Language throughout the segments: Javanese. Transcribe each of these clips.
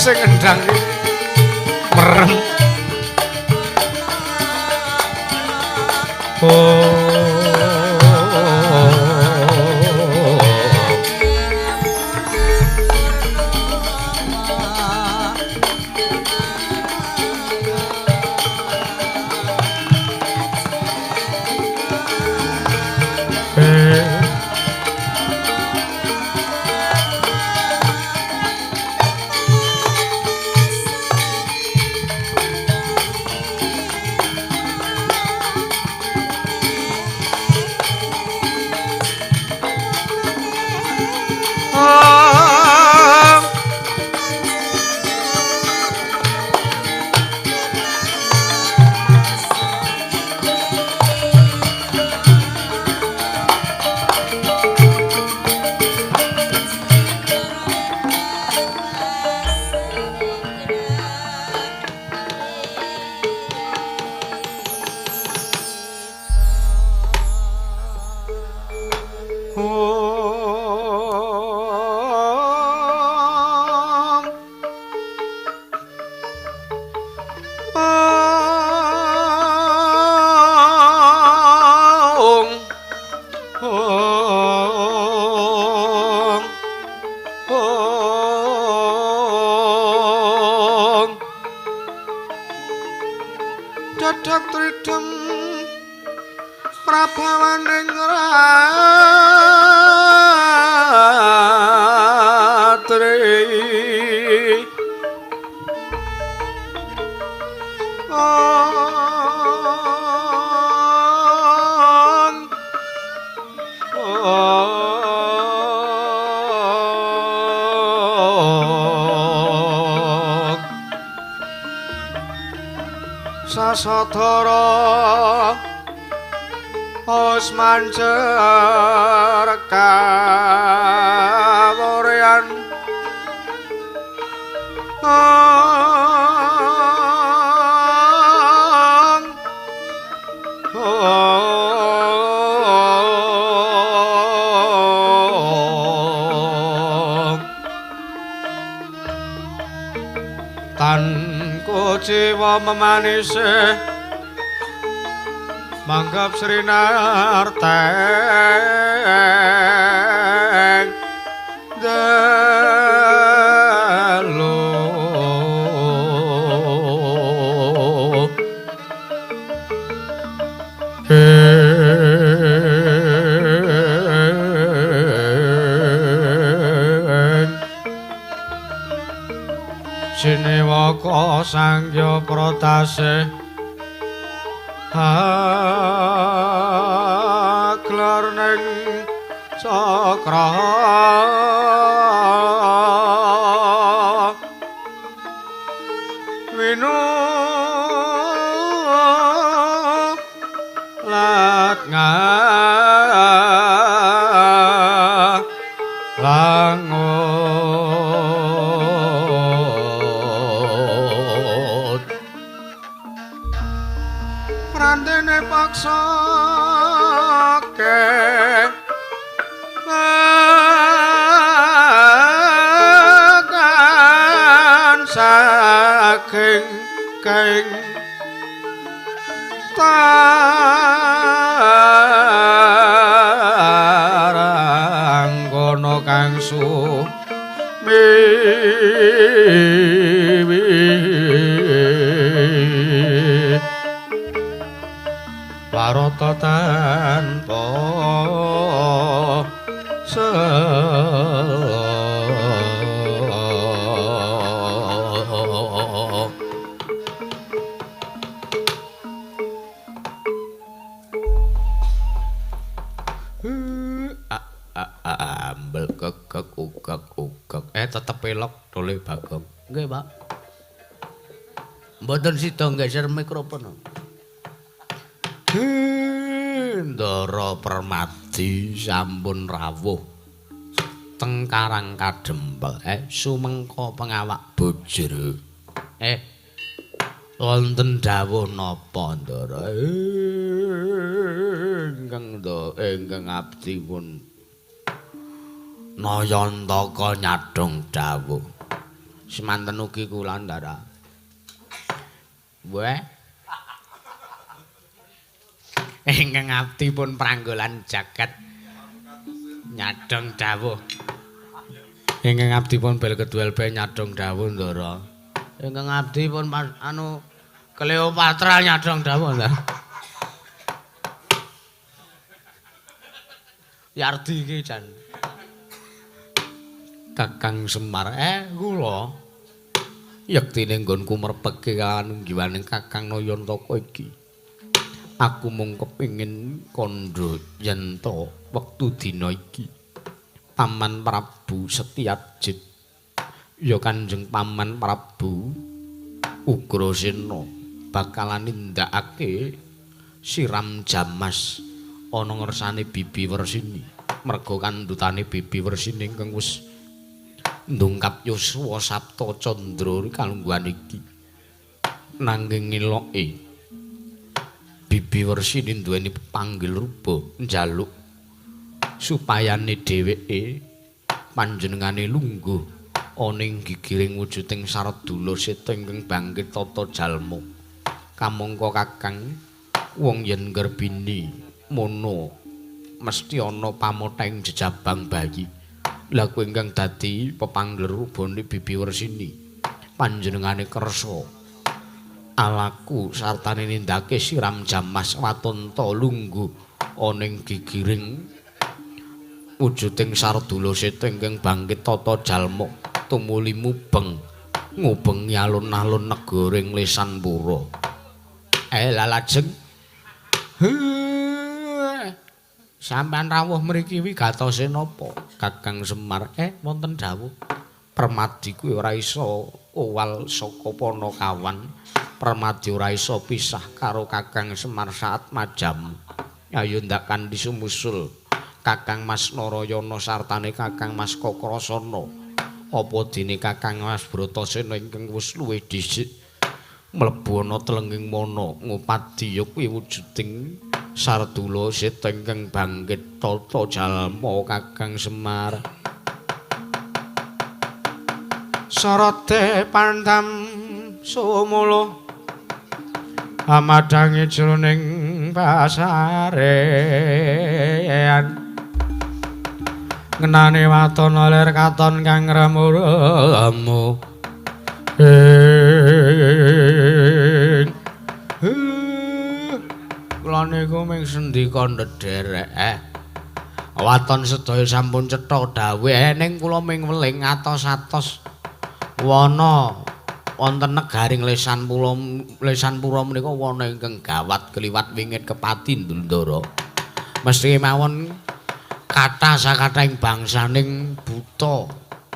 Sing ngendang merem. Oh. Sasadara Osman kawuryan Tan kuciwa memanise manggap srinarteng dalu Siniwaka sangya pratase aglar ning cakra winu lat ngalangut prandene paksake makan saking keng taranggono kang sumiwi Warata tanpa sela. Ambel kekek ukek ukek. Tetep elok dole Bagong. Nggih, Pak. Mboten sida nggeser mikrofon. Ndara Permadi sampun rawuh teng Karang Kadempel. Sumengko pengawak bojor. Wonten dawuh napa Ndara? Ingkang abdi pun nayantaka nyadhong dawuh. Semanten ugi kula Ndara. Weh. Ingkang abdi pun pranggolan jagat nyadong dawuh. Ingkang abdi pun bel keduel be nyadong dawuh Ndara. Ingkang abdi pun anu Cleopatra nyadong dawuh ta. Yardi iki jan. Kakang Semar, kula yektine nggonku merpeke kalawan ngiwaning Kakang Nayantaka iki. Aku mung kepengin kandha yen to wektu dina iki Paman Prabu Setyajid ya Kanjeng Paman Prabu Ugrasena bakalan nindakake siram jamas ana ngersane Bibi Wersini merga kandhutane Bibi Wersini ingkang wis ndungkap yuswa Sapta Candra kalungguhan iki. Nanging ngeloke Bibi Wersini duweni panggil rupa njaluk supayane dheweke panjenengane lungguh ana ing gigiring wujuding Sardula Seta ingkang bangkit tata jalma. Kamangka Kakang wong yen nggerbini mono mesti ana pamotheng jejabang bayi. Lah kuwi ingkang dadi pepanggil rubane Bibi Wersini panjenengane kersa alaku sartane nindakake siram jamas watanta lungguh ana ing gigiring wujuding Sardula Seta ingkang bangkit tata jalma tumuli mubeng ngubengi alun-alun negara ing Lesanpura. Lajeng sampean rawuh mriki wigatose napa? Kakang Semar, wonten dawuh. Permadi kuwi ora iso owal saka Panakawan. Permadi ora iso pisah karo Kakang Semar saat majam. Ayo ndak kanthi sumusul Kakang Mas Narayana sartane Kakang Mas Kakrasana. Apa dene Kakang Mas Bratasena ingkang wis luwih dhisik mlebu ana tlenging wana ngupadi ya kuwi wujuding Sardula Seta ingkang bangkit tata jalma Kakang Semar. Sarate pandam sumula amadhangi jroning pasarean ngenane waton lir katon kang remu-remu. Kula niku ming sendika ndederek. Waton sedaya sampun cetha dawuh ning kula ming weling atos-atos wana wonten negaring Lesanpura Lesanpura menika wana ingkang gawat kliwat wingit kepati Ndara. Mesti mawon kathah sakathahing bangsaning buta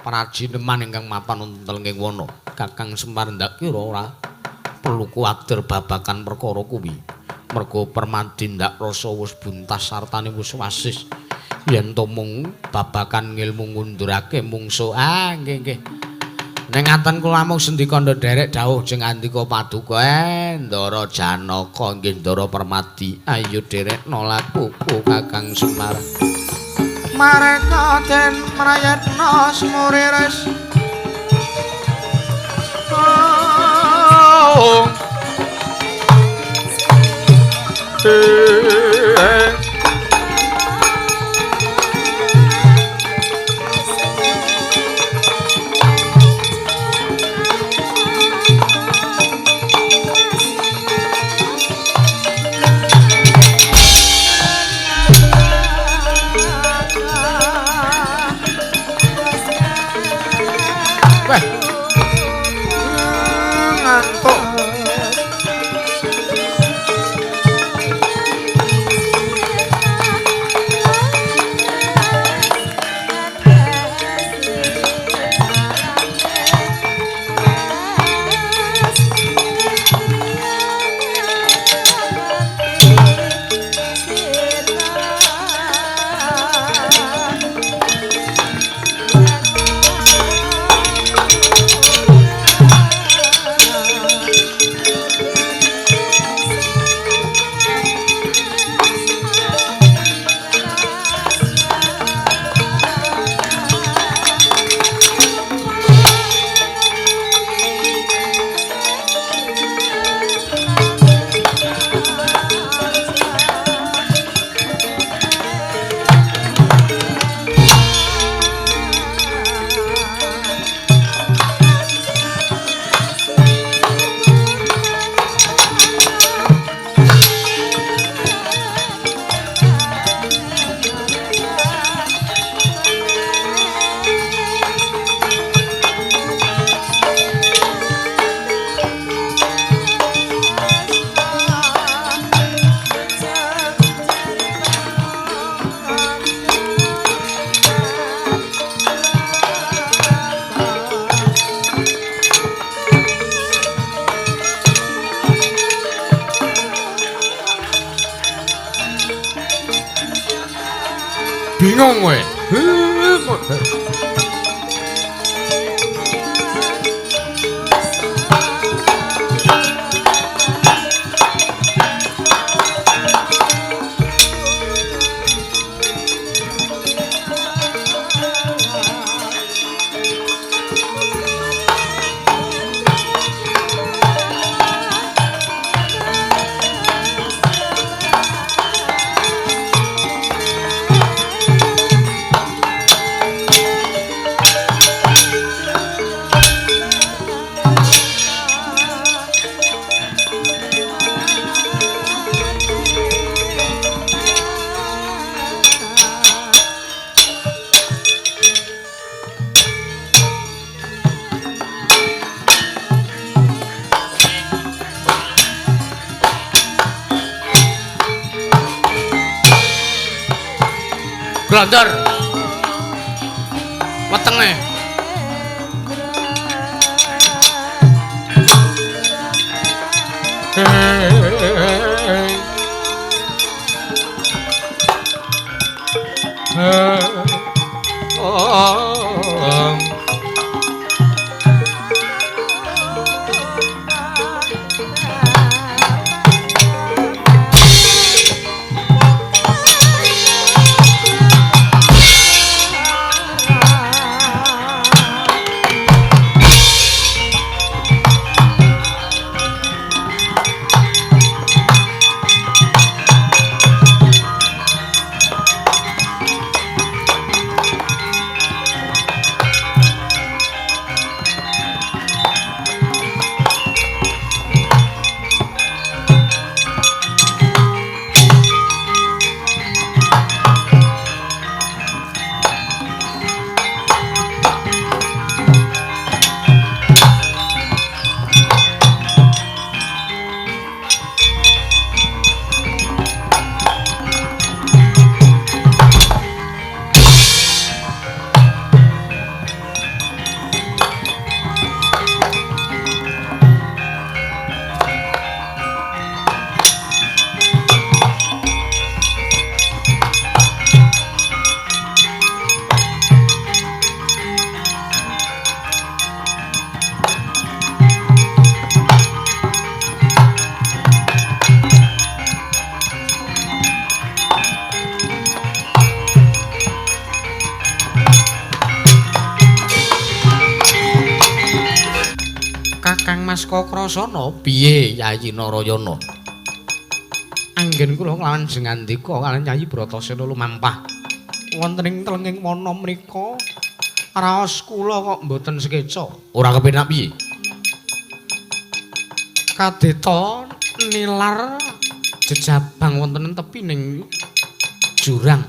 prajineman ingkang mapan wonten telenging wana. Kakang Semar ndak kira ora perlu kuwatir babagan perkara kuwi. Merga Permadi ndak rasa wis buntas sartane wis wasis yen to mung babagan ngilmu ngundurake mungsuh. Nggih nggih. Ning ngaten kula mung sendika ndherek dawuh jeng andika paduka. Ndara Janaka nggih Ndara Permadi, ayo dherekna lakuku Kakang Semar. Mareka den prayetna semuriris. Oh. Weh. Ngantuk. Bingung kowe. Glondor. Wetenge. Kakang Mas Kakrasana piye Yayi Narayana? Anggen kula nglawan jengandika kaliyan Yayi Bratasena lumampah wonten ing telenging wana mriku raos kula kok mboten sekeca. Ora kepenak piye? Kadeta nilar jejabang wonten tepining jurang.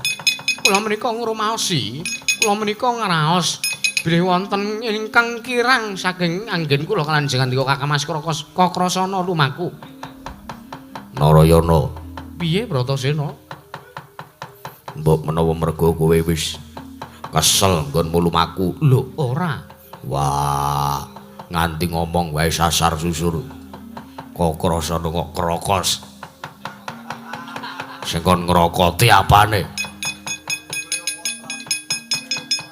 Kula menika ngrumaosi, kula menika ngraos bilih wonten ingkang kirang saking anggen kula kaliyan jengandika Kakang Mas Kakrasana lumaku. Narayana, piye Bratasena? Mbok menawa merga kowe wis kesel nggonmu lumaku. Lho, ora. Wah, nganti ngomong wae sasar susur. Kakrasana kok krokos. Sing kon ngrokoti apane?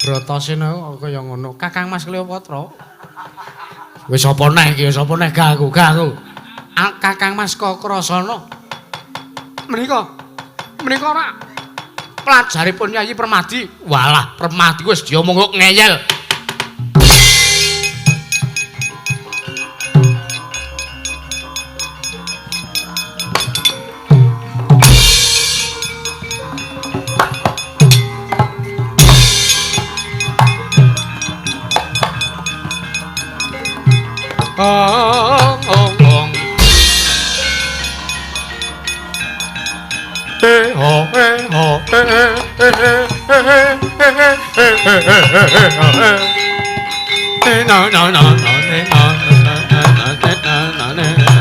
Bratasena kaya ngono. Kakang Mas Kleopatra. Wis apa neh iki? Wis apa neh gak aku, gak aku. Kakang Mas Kakrasana. Menika. Menika ora pelajaripun Yayi Permadi. Walah, Permadi wis diomong kok ngeyel. Ong ong ong. Eh ho eh ho eh eh eh eh eh eh eh eh no no no no no no no no no no no.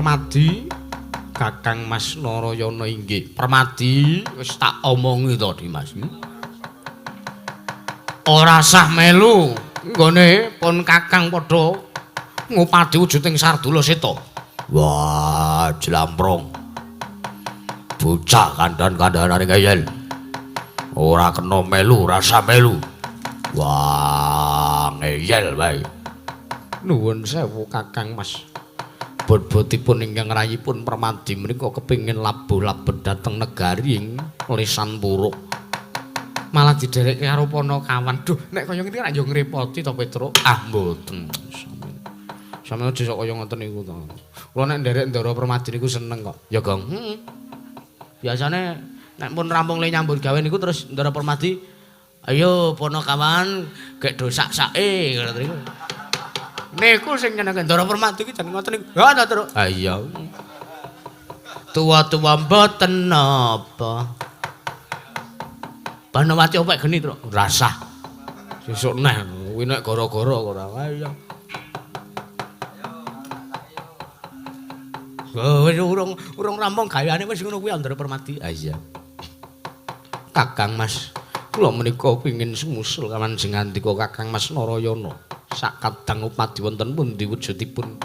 Permadi, Kakang Mas Narayana inggih. Permadi wis tak omongi to, Dimas. Ora sah melu nggone pun Kakang padha ngupadi wujuding Sardula Seta. Wah, jlamprong. Bocah kandhan-kandhanane ngeyel. Ora kena melu, ora sah melu. Wah, ngeyel wae. Nuwun sewu Kakang Mas. Bot-botipun ingkang rayipun Permadi menika kepingin labuh-labet dhateng negari ing Lesan Puruk. Malah diderekke karo Panakawan. Duh, nek kaya ngene rak yo ngrepoti to, Petruk. Ah, mboten. Sampeyan aja sok kaya ngoten niku to. Kula nek nderek Ndara Permadi niku seneng kok. Ya, Gong. Heeh. Biasane nek pun rampung le nyambut gawe niku terus Ndara Permadi, ayo Panakawan gek do sak-sake ngono niku. Niku sing nyenengke Ndara Permadi iki jan ngoten niku. Ha ta, Truk? Ha iya. Tuwa-tuwa mboten napa. Banowati opek geni, Truk. Rasah. Sesuk neh kuwi nek gara-gara ora. Ha iya. Oh, wis urung rampung gayane wis ngono kuwi Ndara Permadi. Ha iya. Kakang Mas, kula menika pengin sumusul kawan sing ngandika Kakang Mas Narayana. Sakadang upadi wonten pundi wujudipun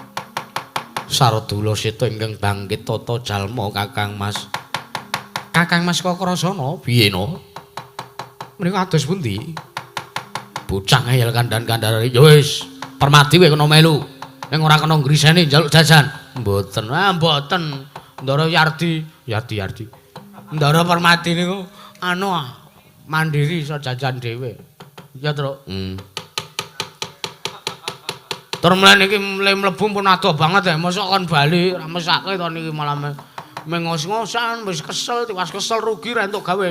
Sardula Seta ingkang bangkit tata jalma Kakang Mas. Kakang Mas Kakrasana piye no? Menika ados pundi? Bocah ngeyel kandhan-kandhane. Ya wis, Permadi kowe kena melu. Ning ora kena ngriseni njaluk jajan. Mboten. Ah, mboten. Ndara Yardi, Yardi. Ndara Permadi niku anu mandiri iso jajan dhewe. Ya, Truk. Tur mlen iki mlebu pun adoh banget ya, mosok kon bali ra mesake to niki malah mengos-ngosan wis kesel, tiwas kesel rugi ra entuk gawe.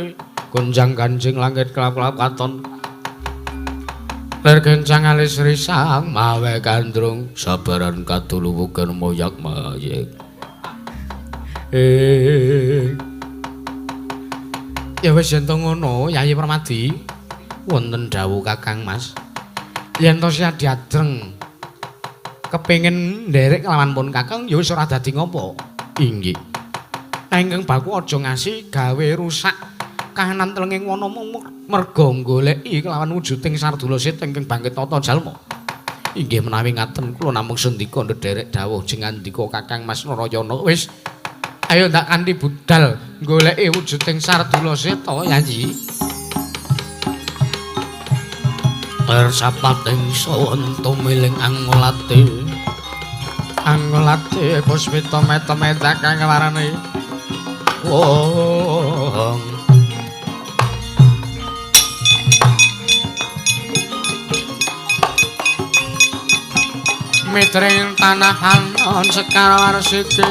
Gonjang-ganjing langit kelap-kelap katon. Lir kencang alis risang mawe gandrung sabaran kaduluwuken moyak mayek. Ya wis yen to ngono, Yayi Permadi, wonten dawuh Kakang Mas. Yen to sia diadreng kepengin nderek kelawan pun Kakang ya wis ora dadi ngopo. Inggih. Nah ingkang baku aja ngasi gawe rusak kahanan telenging wana merga goleki kelawan wujuding Sardula Seta ingkang bangkit tata jalma. Inggih menawi ngaten kula namung sendika nderek dawuh jeng ngandika Kakang Mas Narayana. Wis ayo ndak kanthi budal goleki wujuding Sardula Seta Yayi. Persapating sawan tumiling angolate. Angolate puspita meta-meta kang warane. Wong mitring tanahan on sekar warsiki.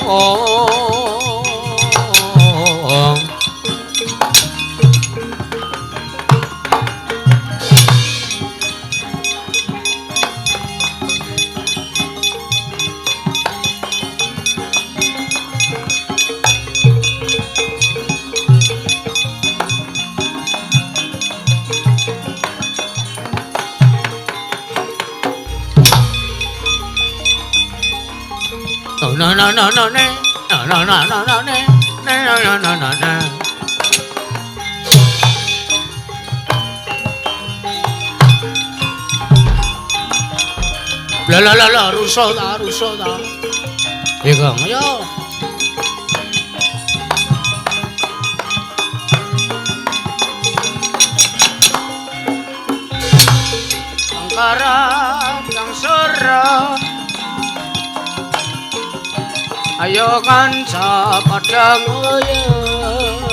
Oh. No no no no ne no no no no ne no no no no no. La la la la rusuh ta rusuh ta. Ya Kang, ayo. Angkara kang sora. Ayo kanca padha nguyuh.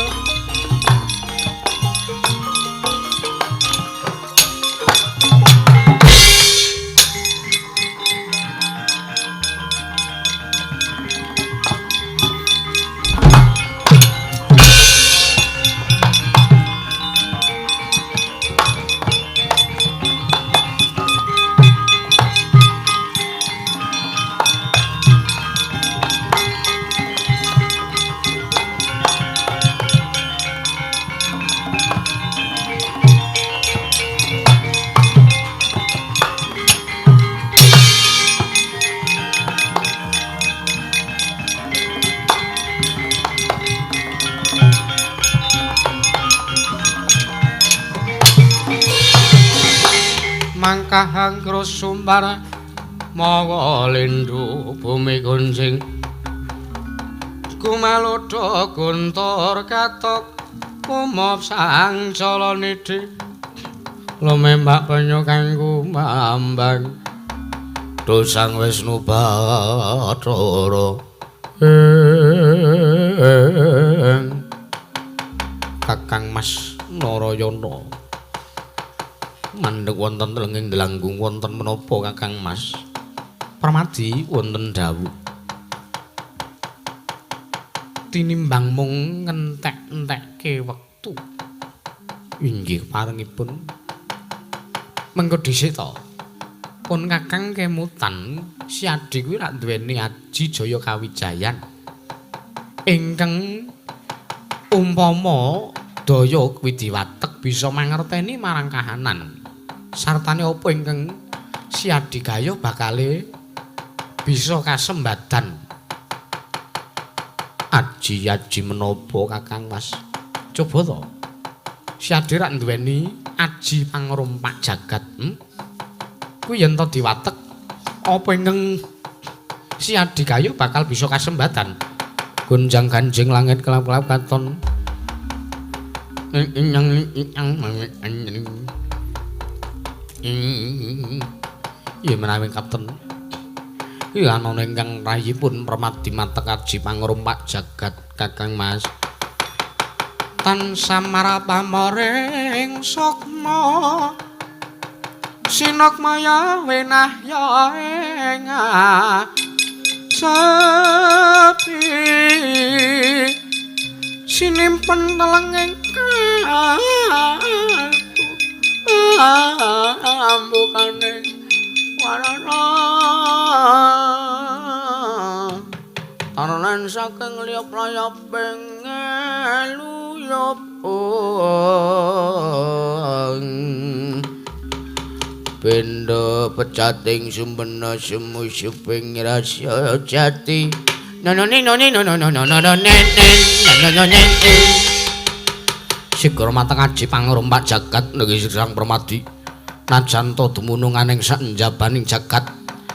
Mangkahang krusumbar mawa lindu bumi gunjing gumalodha guntur katok umop sang jalanidhi lumembak banyu kang kumambang dosang Wisnu Bathara ing Kakang Mas Narayana mandheg wonten telenging delanggung wonten menapa Kakang Mas Permadi wonten dawuh tinimbang mung ngentek-entekke wektu inggih parengipun mengko dhisik to pun Kakang kemutan Siadi kuwi rak duweni aji Jaya Kawijayan ingkang umpama daya kuwi diwatek bisa mangerteni marang kahanan sartane apa ingkang Siadi gayuh bakale bisa kasembadan aji-aji menapa Kakang Mas coba to Siadi rak duweni aji pangrompak jagat kuwi yen to diwatek apa ingkang Siadi gayuh bakal bisa kasembadan gonjang ganjing langit kelap-kelap katon iya menawi kapten iya ana ingkang rayipun Permadi matek aji pangrompak jagat Kakang Mas tan samara pamoring sukma sinukmaya winahya ing sepi sinimpen telenging ambukane warana taranan saking liyap-layaping luyup benda pecating sumbena sumusuping rasa jati no no no no no no no no no no no. Sigra mateng aji pangrompak jagat negeri Sang Permadi najan ta dumunung aning sanjabaning jagat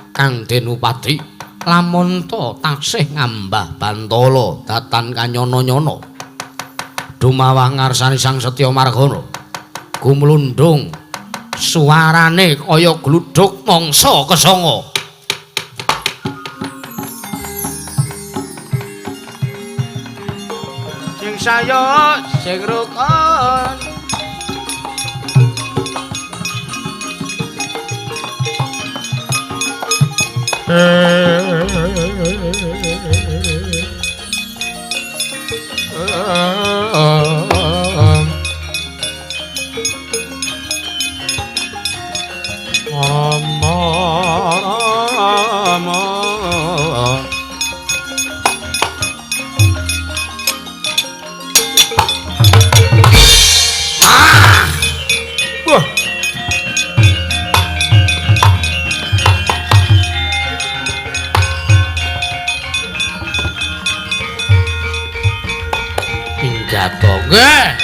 kang Denupati lamun ta taksih ngambah bantala datan kanyono-nyono dumawah ngarsani Sang Setya Margana gumlundung suarane kaya gludhug mangsa kesanga. Sing sayo sing rukun Rama Rama Wah. Minggato nggih.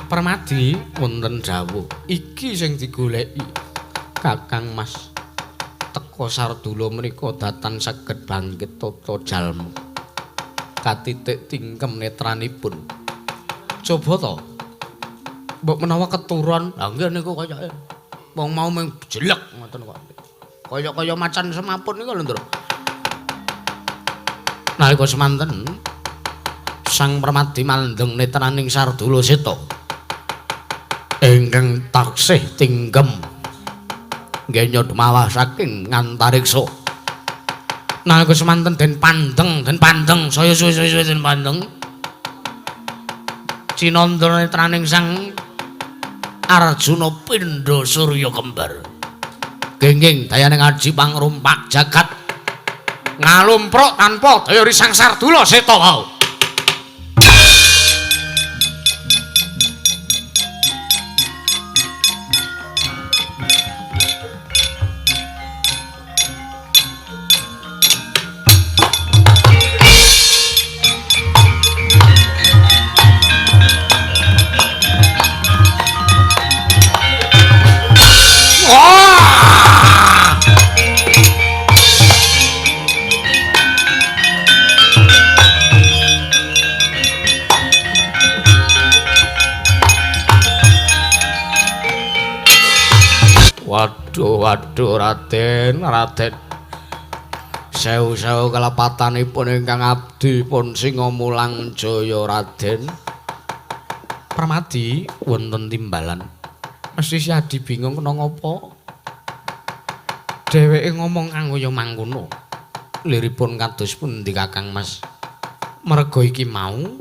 Permadi wonten dawuh iki sing digoleki Kakang Mas teka sardula menika datan saged bangkit tata jalma katitik tingkem netranipun coba to mbok menawa keturun lha nggih niku kayake wong mau mung jelek ngoten kok kaya-kaya macan semaput niku lho Ndra. Nalika semanten Sang Permadi mandeng netraning Sardula Seta ingkang taksih tinggem nggenya dumawah saking ngantariksa. Nalika semanten den pandeng saya suwe-suwe den pandeng cinandra netraning Sang Arjuna pindha surya kembar. Gengging dayane ngaji pangrompak jagat ngalumpruk tanpa daya risang Sardula Seta wau. Aduh Raden, Raden. Sewu-sewu kelepatanipun ingkang abdi pun Singamulang Jaya Raden. Permadi wonten timbalan. Mesti si Adi bingung kena ngopo. Dheweke ngomong kang kaya mangkono. Liripun kados pundi Kakang Mas? Merga iki mau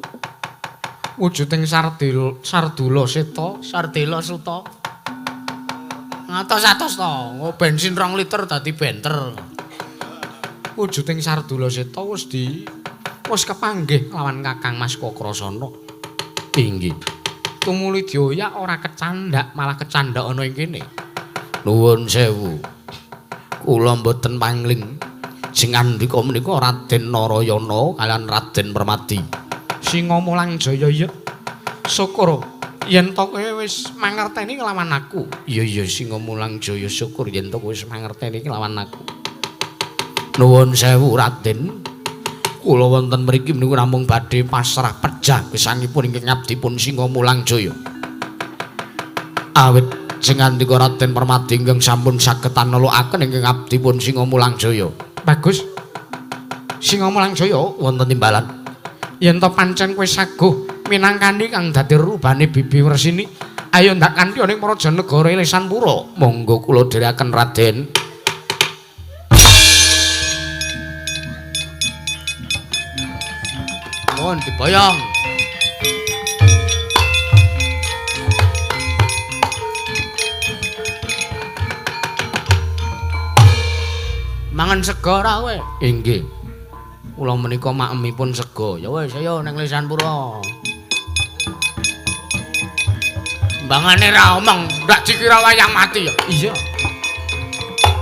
wujuding Sardula Seta, Sardela Suta. Ngatos-atos to, bensin 2 liter dadi benter. Wujuding Sardula Seta wis kepanggih lawan Kakang Mas Kakrasana. Inggih. Tumuli dioyak ora kecandak, malah kecandak ana ing kene. Nuwun sewu. Kula mboten pangling. Sing ngandika menika Raden Narayana kaliyan Raden Permadi. Singamulang Jaya iya. Syukur yen to kowe wis mangerteni kelawan aku. Iya iya Singamulang Jaya syukur yen to kowe wis mangerteni kelawan aku. Nuwun sewu Raden. Kula wonten mriki menika namung badhe pasrah pejah gesangipun ingkang abdipun Singamulang Jaya. Awit sing ngandika Raden Permadi ingkang sampun saged anelukaken ingkang abdipun Singamulang Jaya. Bagus. Singamulang Jaya wonten timbalan. Yen to pancen kowe saguh minangkani kang dadi rubane Bibi Wrsini, ayo ndak kanthi ning Praja Negara Lesanpura. Monggo kula dherekaken Raden. Mohon diboyong. Mangan sego ora kowe? Inggih. Kula menika makemipun sego. Ya wis ayo ning Lesanpura. Mbangane ra omong, ndak dikira wayang mati ya. Iya.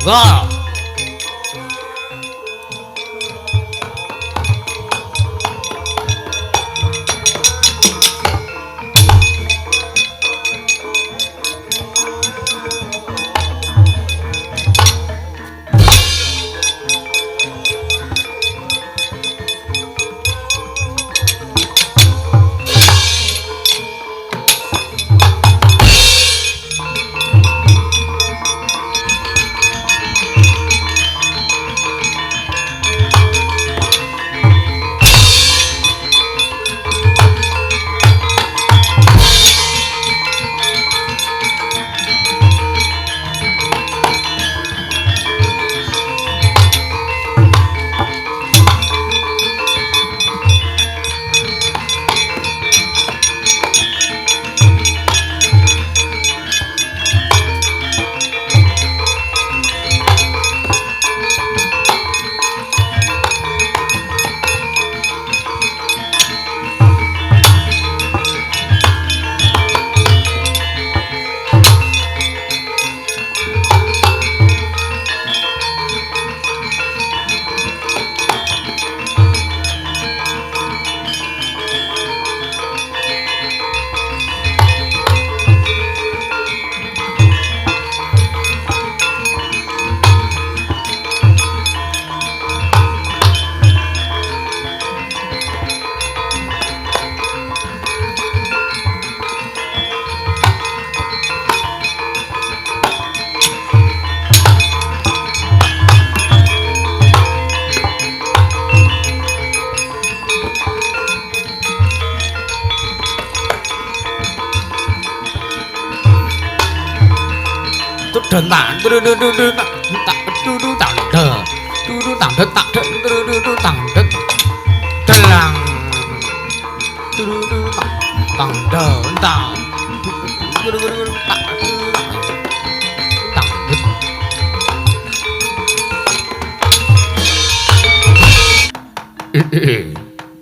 Nggo.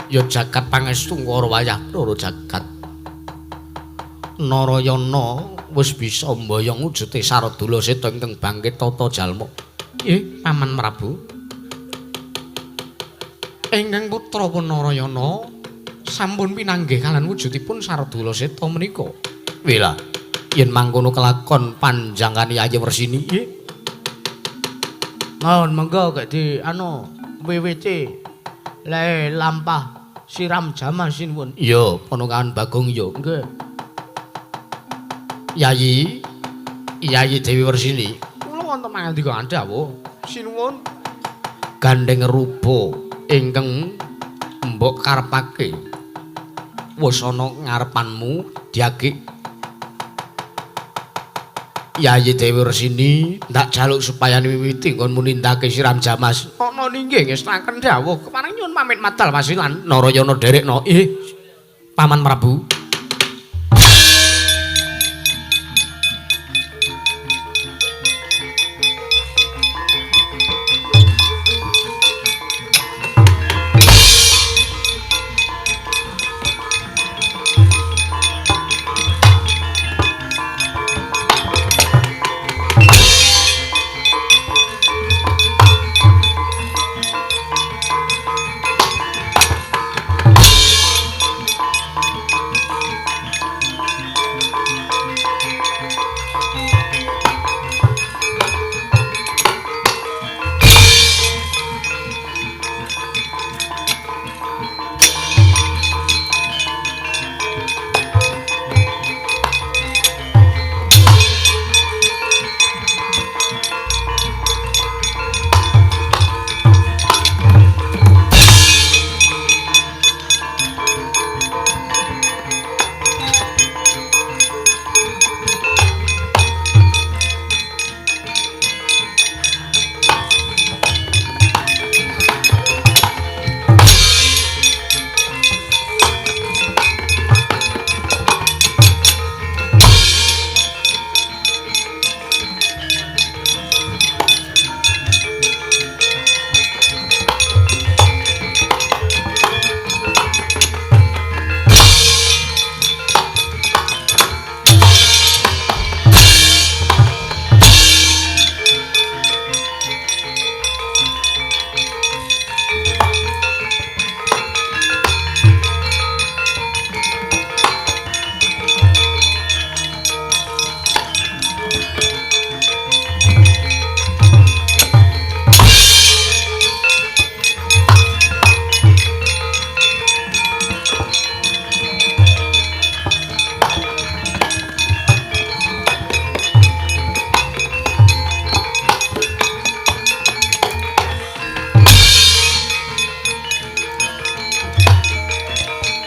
Ya jagat pangestu ngara wayah loro jagat. Narayana wis bisa mboyong wujude Sardula Seta ingkang bangkit tata jalma. Nggih, Paman Prabu. Ingkang putra pun Narayana sampun pinanggih kalian wujudipun Sardula Seta menika. Wela, yen mangkono kelakon panjangkani Ayi Wrsini. Nggih. Mohon monggo gek di anu WWC le lampah siram jamah sinuwun. Iya, ponokan Bagong iya. Nggih. Yayi, Yayi Dewi Wrsini, kula Wonten pangandika dawuh. Sinuwun. Gandeng rupa ingkang mbok karepake wis ana ngarepanmu diagik. Yayi Dewi Resini ndak jaluk supaya miwiti nggonmu nindakake siram jamas. Ana ninggih ngestaken dawuh kepareng nyuwun pamit madal wasilan Narayana derekno. Paman Prabu.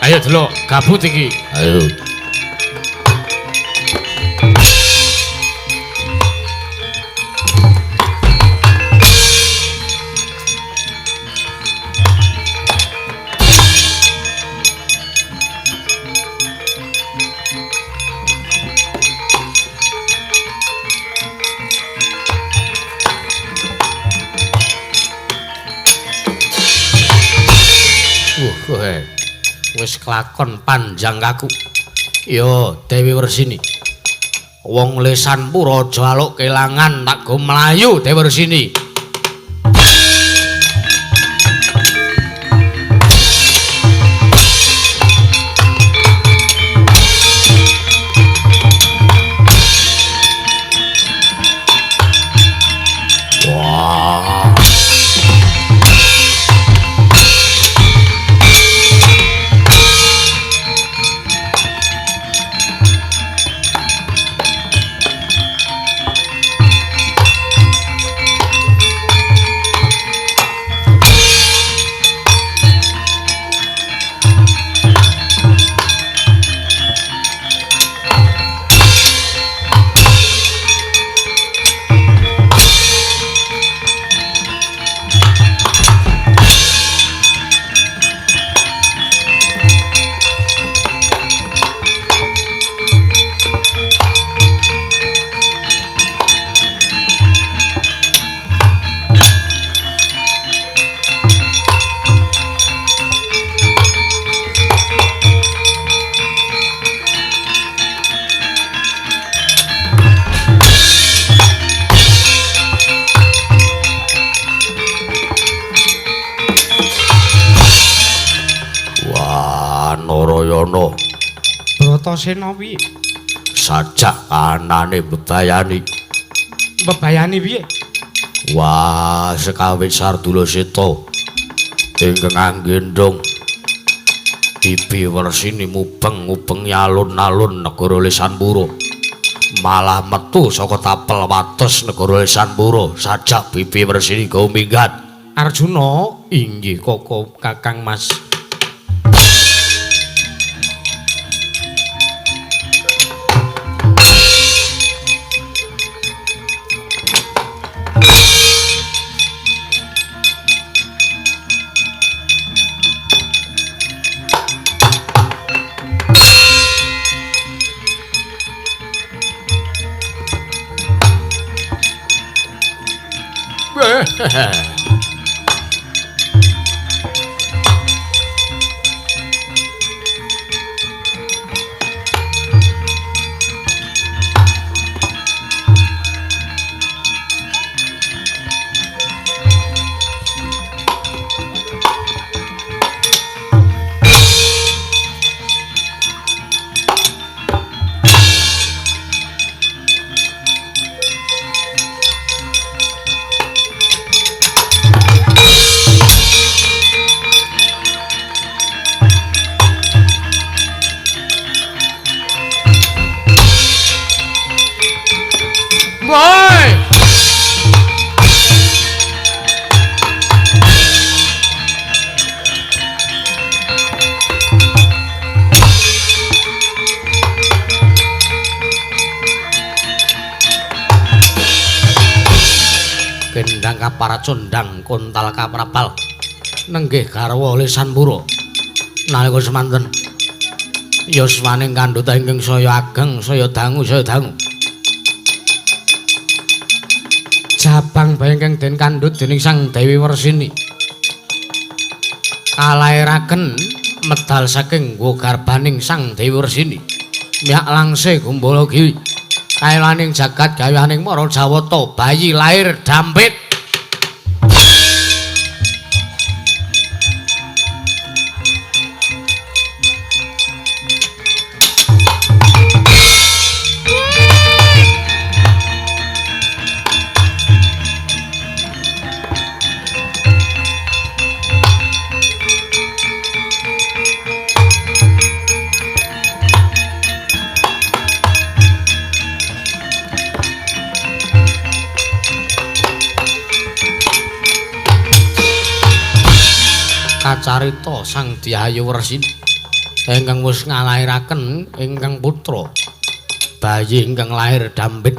Ayo delok gabut iki. Ayo. Wis kelakon panjang kaku. Yo Dewi Wersini. Wong Lesanpura aja aluk kelangan tak go mlayu Dewi Wersini. Wah. Narayana. Bratasena piye? Sajak anane bebayani. Bebayani piye? Wah, sekawit Sardula Seta ingkang anggendhong Bibi Wersini mubeng-mubengi alun-alun negara Lesanpura. Malah metu saka tapel wates negara Lesanpura sajak Bibi Wrsini gawa minggat. Arjuna inggih Koko Kakang Mas. Kendang kaparacondang kontal kaprabal nenggih garwa Lesanpura nalika semanten yuswaning kandhuta ingkang saya ageng saya dangu saya dangu. Jabang bayi ingkang den kandhut dening Sang Dewi Wersini kalairaken medal saking garbaning Sang Dewi Wersini miyak langse gumbala giwi kaelaning jagat gaweaning para Jawata bayi lahir dampit. Kacarita Sang Dyayu Wersini ingkang wis nglairaken ingkang putra bayi ingkang lahir dampit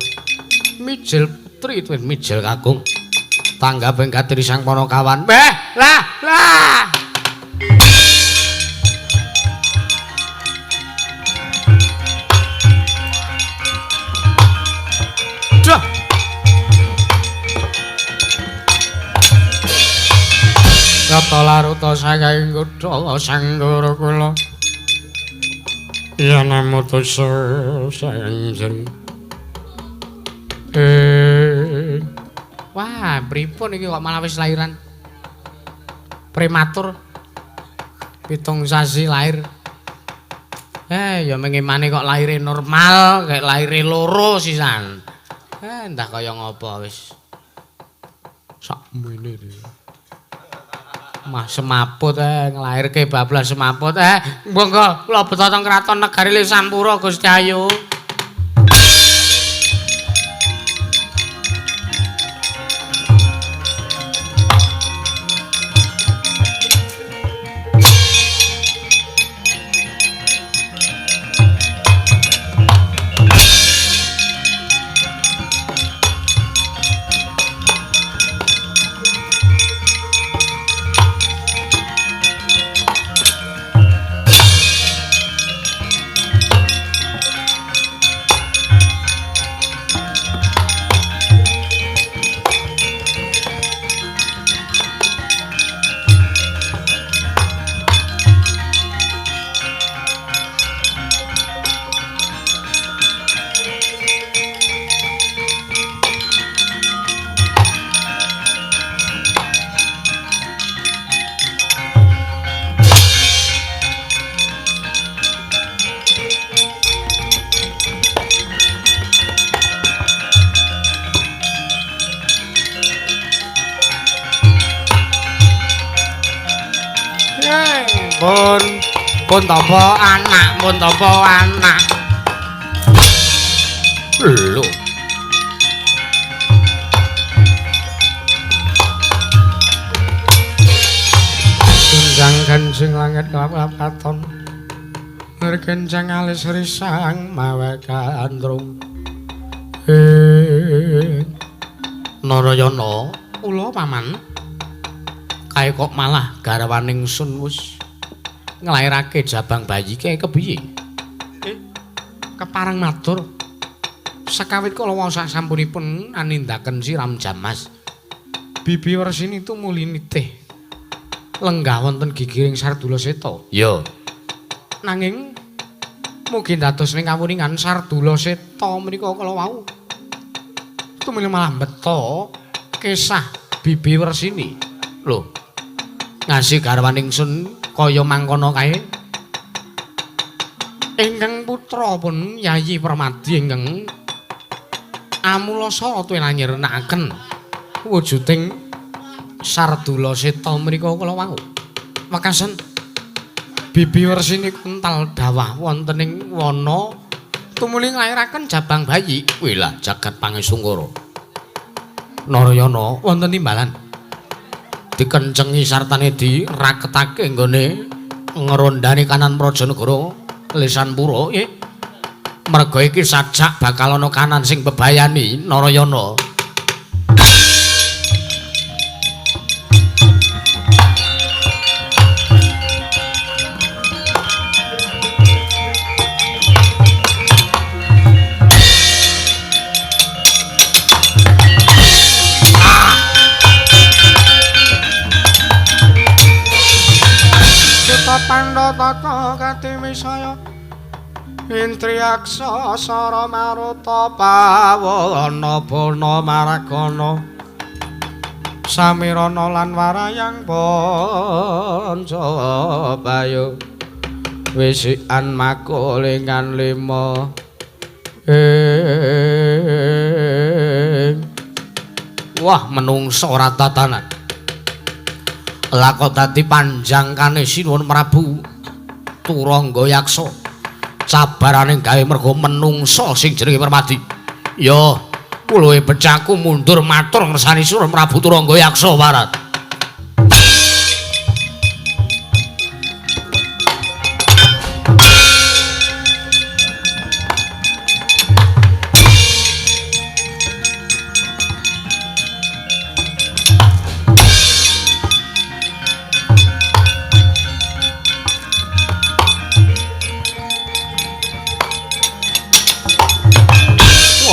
mijil putri tuwin mijil kakung tanggaping katiri sang panakawan. Beh lah lah. Duh. Rata laruta saking kutha sanggara kula ya namo tassa sanjeng. Wah, pripun iki kok malah wis lahiran prematur 7 sasi lahir. Ya mengemane kok lahire normal kayak lahire loro sisan. Entah kaya ngopo wis sakmene iki. Mah semaput nglairke bablas semaput. Monggo kula beto teng kraton negari Lesanpura Gusti Ayu. Pun tampa anak, pun tampa anak. Lho. Genjang kencing langit kelap-kelap katon. Ngerkencang alis risang mawe kandrung. Narayana, kula paman. Kae kok malah garwaning sun wis nglairake jabang bayi kae kepiye? Kepareng matur. Sekawit kula wau sasampunipun anindaken siram jamas. Bibi Wersini tumuli nitih lenggah wonten gigiring Sardula Seta. Ya. Nanging mugi dados ning kawuningan Sardula Seta menika kala wau tumuli malah mbeta kesah Bibi Wersini. Lho. Ngasih garwaning sun kaya mangkono kae. Ingkang putra pun Yayi Permadi ingkang amulasa tuwin anyirnakaken wujuding Sardula Seta menika kala wau. Wekasen Bibi Wersini kuntal dawah wonten ing wana tumuli nglairaken jabang bayi. Wilah jagat pangestungkara. Narayana wonten timbalan dikencengi sartane diraketake nggone ngrondani kanan Prajanegara Lesanpura nggih. Merga iki sajak bakal ana kanan sing bebayani Narayana. Pandha tata katiwisaya Intriaksa sara maruta pawana bana maragana samirana lan warayang panca bayu wisikan makulingan lima. Wah, menungso ora tatanan. Lakon dadi panjang kane Sinuwun Prabu Turangga Yaksa. Cabarane gawe merga menungso sing jenenge Permadi. Ya, kula becaku mundur matur ngersani Sinuwun Prabu Turangga Yaksa warat.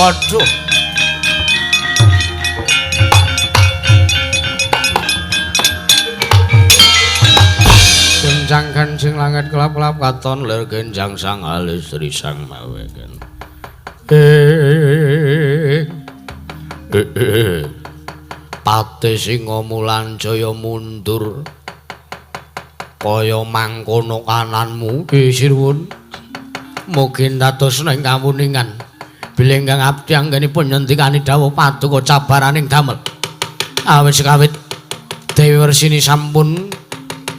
Waduh. Genjang kancing langit kelap-kelap katon lir genjang sang alis risang maweken. Pate Singa Mulanjaya mundur kaya mangkono kananmu Sinuwun. Mugi dados ing kawuningan. Bilih ingkang abdi anggenipun nyendikani dawuh paduka cabaraning damel. Awit sekawit Dewi Wersini sampun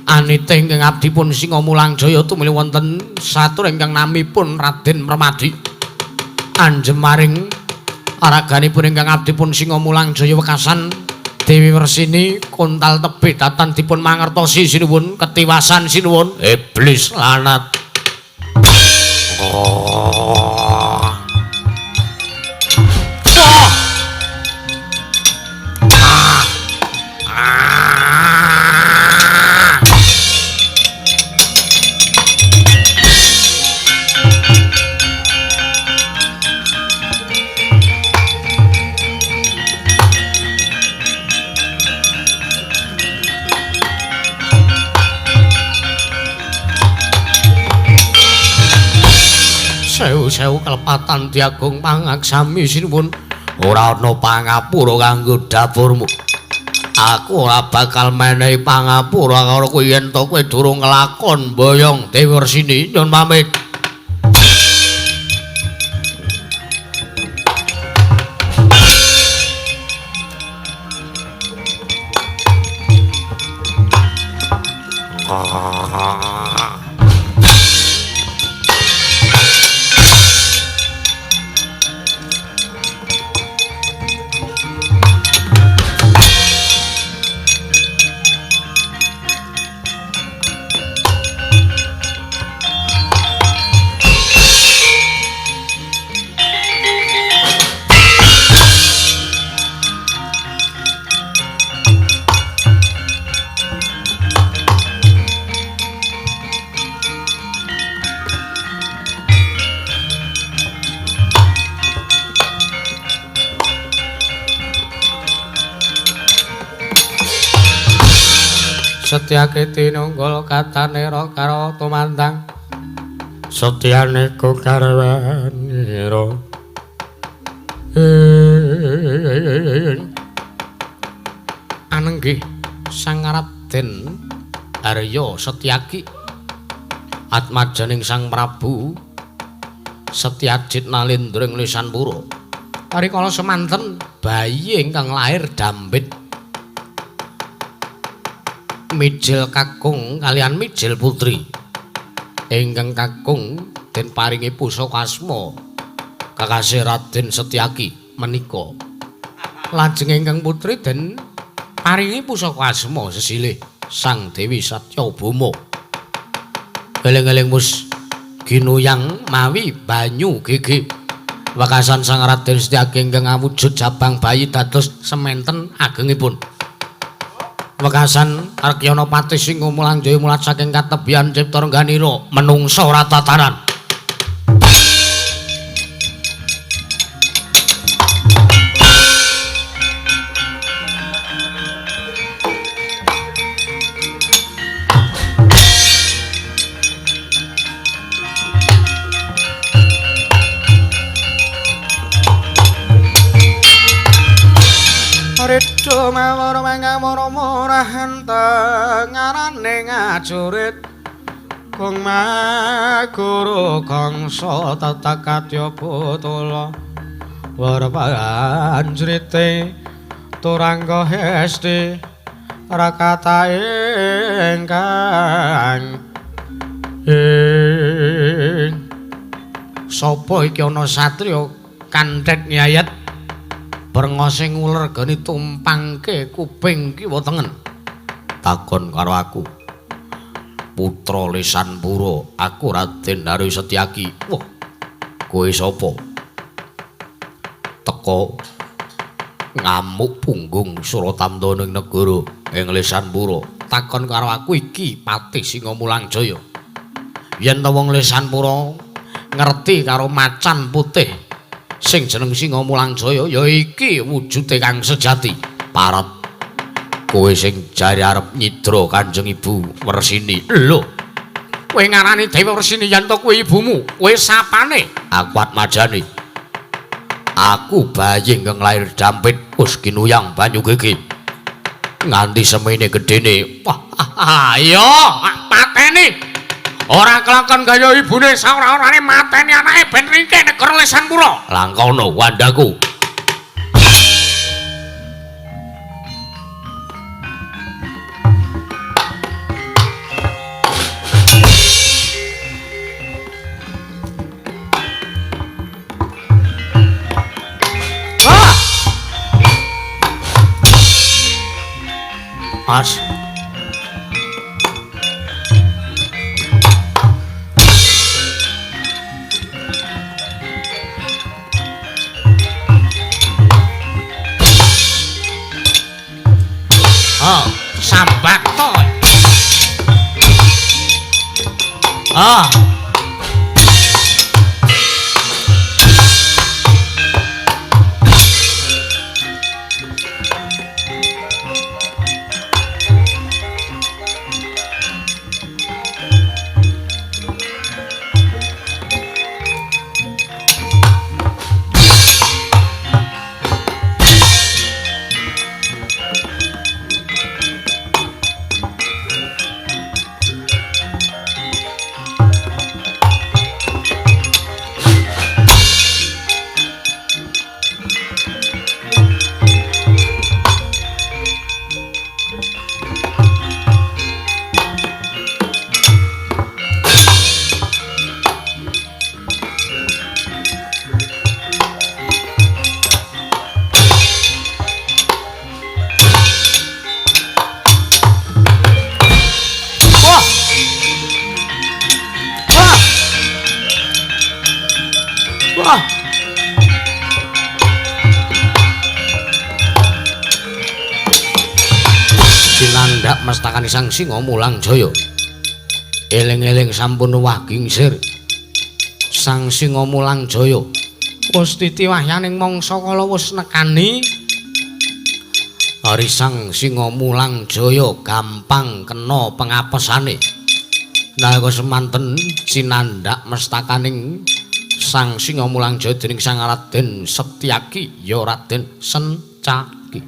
anite ingkang abdipun Singa Mulangjaya tumuli wonten satur ingkang namipun Raden Permadi. Anjem maring araganipun ingkang abdipun Singa Mulangjaya wekasan Dewi Wersini kontal tebih datan dipun mangertosi sinuwun ketiwasan sinuwun iblis lanat. Sewu-sewu kelepatan diagung pangaksami sinuwun. Ora ana pangapura kanggo dapurmu. Aku ora bakal menehi pangapura karo kowe yen to kowe durung nglakon boyong Dewi Wersini. Nyun pamit. Setyake tinunggul katanira karo tumandang setyane ku karwanira. Anenggih Sang Raden Arya Setyaki atmajaning Sang Prabu Setyajit Nalendra ing Lisanpura. Rikala semanten bayi ingkang lair dambit mijil kakung kalian mijil putri. Ingkang kakung den paringi pusaka asma kakasih Raden Setyaki menika. Lajeng ingkang putri den paringi pusaka asma sesilih Sang Dewi Satyabhama. Eling-eling wis ginuyang mawi banyu gigi. Wekasan Sang Raden Setyaki ingkang awujud jabang bayi dados sementen agengipun. Wekasan Arkyana Patih Singa Mulangjaya mulat saking katebian Cipta Rengganira menungsa ora tatanan. Ridho mawar mangawara murah tengarane ngajurit kung maguru kangsa tetekadya botula warpanjrite turangga hesti rakata ingkang ing sapa iki ana satriya kanthet nyayet brengose nguler geni tumpangke kuping kiwa tengen. Takon karo aku, putra Lisanpura, aku Raden Arya Setyaki. Wah, kowe sapa? Teko ngamuk punggung Suratamtana ing negara ing Lisanpura. Takon karo aku iki Patih Singa Mulangjaya. Yen ta wong Lisanpura ngerti karo macan putih sing jeneng Singa Mulangjaya ya iki wujude kang sejati. Parat kowe sing jare arep nyidra Kanjeng Ibu Wersini. Lho, kowe ngarani Dewi Wersini yen to kuwi ibumu, kowe sapane? Aku atmajane. Aku bayi ingkang lair dampit wis ginuyang banyu gigi. Nganti semene gedene. Wah, ayo pateni. Ora kelakon kaya ibune saora-orane mateni anake ben ringkih negara Lisanpura. Langkono wandhaku. Ah! Mas. Ah, sambat to. Ah. Cinandak mestakani Sang Singa Mulangjaya. Eling-eling sampun wah gingsir. Sang Singa Mulangjaya wis titi wahyaning mangsa kala wis nekani Risang Singa Mulang Jaya gampang kena pengapesane. Nalika semanten cinandhak mestakaning Sang Singa Mulang Jaya dening Sang Raden Setyaki ya Raden Sencaki.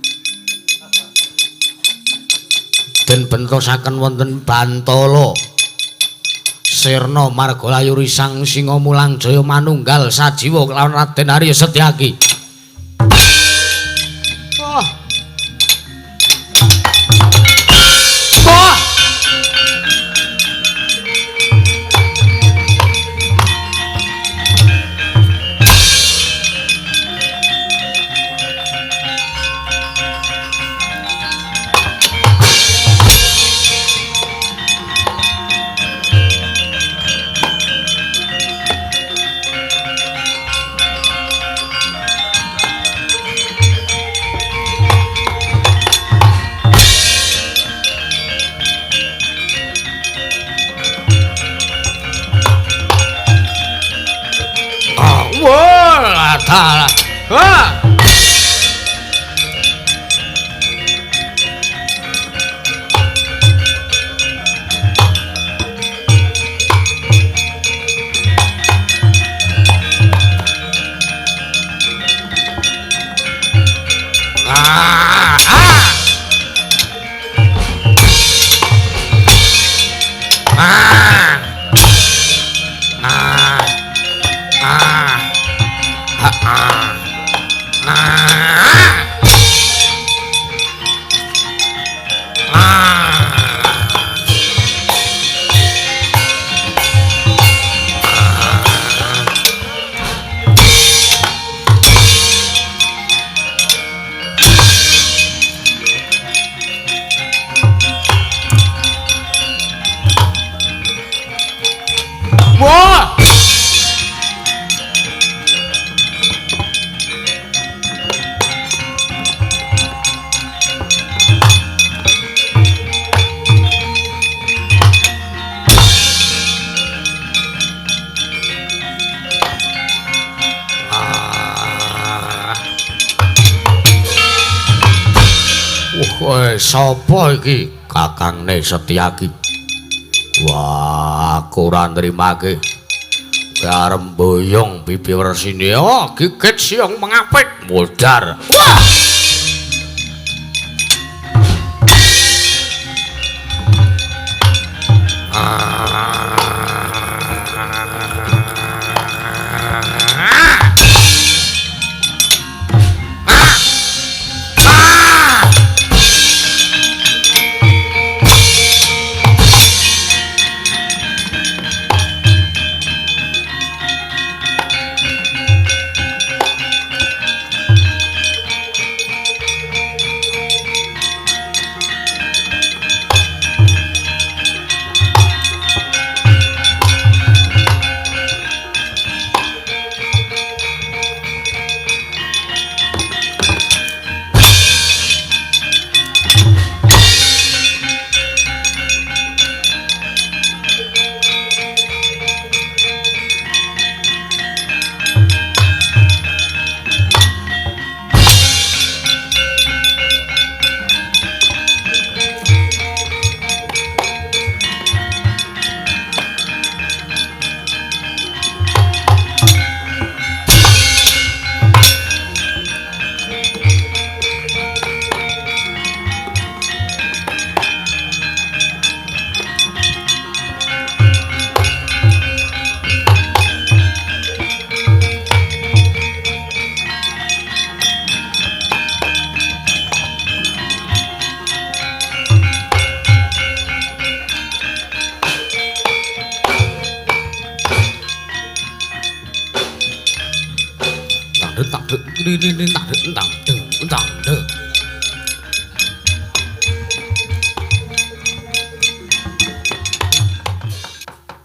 Den bentosaken wonten Bantala. Sirna margalayu Risang Singa Mulang Jaya manunggal sajiwa kelawan Raden Arya Setyaki. Wah. Wah. Wah, wah. Ah, ah. Ah. Ah. Ah. Ah. Ah. Ah. Wah. Wah, sapa iki? Kakangne Setyaki. Wah, aku ora nrimake. Arep mboyong Bibi Wersini. Oh, gigit siang mengapit. Modar. Wah!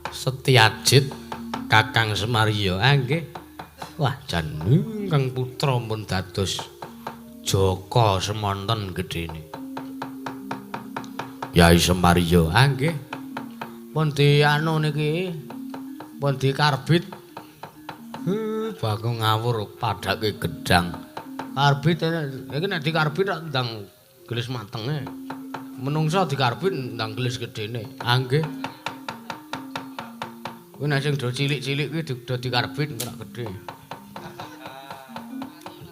Setyajit Kakang Semarya nggih. Wah, jan ingkang putra pun dados Jaka semonten gedhene. Yai Semarya nggih. Pun di anu niki. Pun dikarbit. Bakung ngawur padake gedang. Karbit iki nek dikarbit rak ndang Gelis matenge. Menungsa dikarbit ndang gelis gedene. Ah nggih. Kuwi nek sing do cilik-cilik kuwi do dikarbit ora gedhe.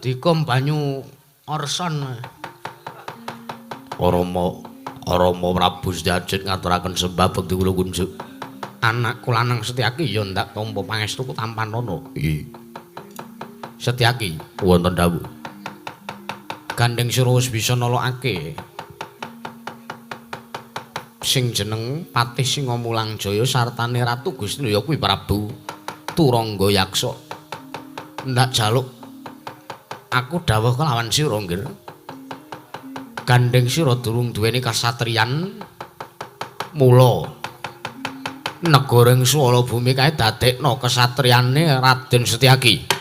Dikum banyu orson. Rama Prabu Setyajid ngaturaken sembah bekti kula kunjuk. Anakku lanang Setyaki ya ndak tampa pangestuku tampanana. Iya. Setyaki wonten dawuh. Gandeng sira wis bisa nolokake sing jeneng Patih Singamulang Jaya sartane Ratu Gusti ya kuwi Prabu Turangga Yaksa. Ndak jaluk aku dawuh kelawan sira nggih. Gandeng sira durung duweni kasatriyan mula negara ing swala bumi kae dadekno kesatriyane Raden Setyaki.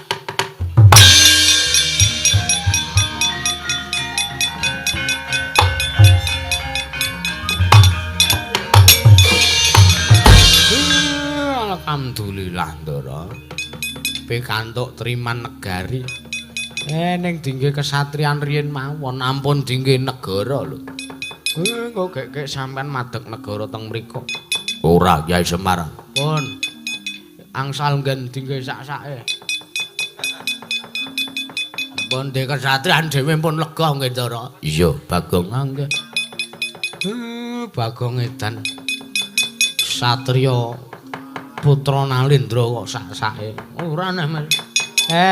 Alhamdulillah Ndara. Pikantuk triman negari. Ning dingge kesatriyan riyin mawon ampun dingge negara lho. Kok gek-gek sampean madeg negara teng mriku. Ora Kyai Semar. Pun. Angsal nggen dingge sak-sake. Pun de kesatriyan dhewe pun lega nggih Ndara. Iya, Bagong. Nggih. Bagong edan. Satriya putra Nalendra kok sak-sake. Ora neh Mas.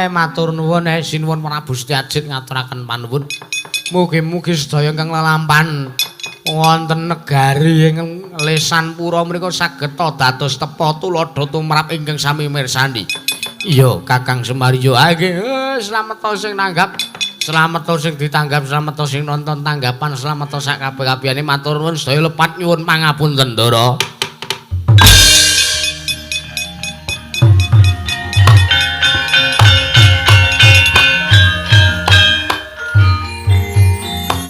Matur nuwun sinuwun Prabu Setyajid ngaturaken panuwun. Mugi-mugi sedaya ingkang lelampahan wonten negari ing Lesanpura mriku saged dados tepa tuladha tumrap ingkang sami mirsani. Iya, Kakang Semar yo nggih, slamet sing nanggap, slamet sing ditanggap, slamet sing nonton tanggapan, slamet sak kabeh-kabehane matur nuwun sedaya lepat nyuwun pangapunten Ndara.